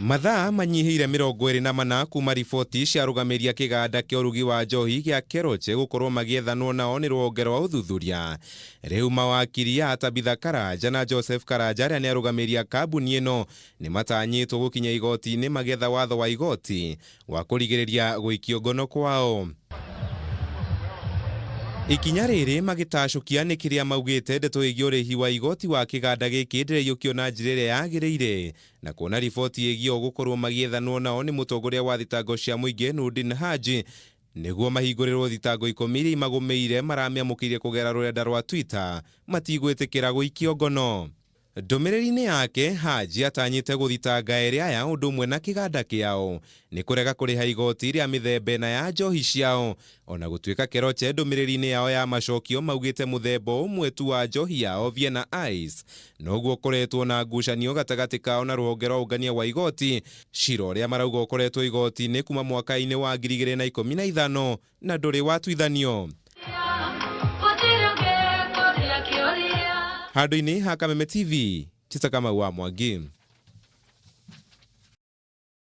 Mathaa manyihĩire 24 kuma riboti cia arũgamĩri a kĩganda kĩa ũrugi wa njohi gĩa Keroche gũkorwo magĩethanwo nao nĩ rũhonge rwa ũthuthuria. Rĩu mawakiri a Tabitha Karanja na Joseph Karanja arĩa nĩ arũgamĩri a kambuni ĩno nĩ matanyĩtwo gũkinya igoti-inĩ magĩetha watho wa igoti wa kũrigĩrĩria gũikio ngono kwao. Ikinya rĩrĩ magĩtacũkia nĩ kĩrĩa maugĩte ndeto ĩgiĩ ũrĩhi wa igoti wa kĩganda gĩkĩ ndĩraiyũkio na njĩra ĩrĩa yagĩrĩire na kuona riboti ĩgiĩ o gũkorwo magĩethanwo nao nĩ mũtongoria wa thitango cia mũingĩ Nurdin Haji nĩguo mahingũrĩrwo thitango ikũmi iria imagũmĩire maramĩamũkĩire kũgerera rũrenda rwa Twitter matigwĩtĩkĩra gũikio ngono. Ndũmĩrĩri-inĩ yake, Haji atanyĩte gũthitanga erĩ aya ũndũ ũmwe na kĩganda kĩao nĩ kũrega kũrĩha igoti rĩa mĩthemba ĩna ya njohi ciao. Ona gũtuĩka Keroche ndũmĩrĩri-inĩ yao ya macokio maugĩte mũthemba ũmwe tu wa njohi yao Vienna Ice noguo ũkoretwo na ngucanio gatagatĩ kao na rũhonge rwa ũngania wa igoti, cira ũrĩa marauga ũkoretwo igoti-inĩ kuma mwaka-inĩ wa 2015 na ndũrĩ watuithanio. Handũ-inĩ ha Kameme TV, Chita Kamau wa Mwangi.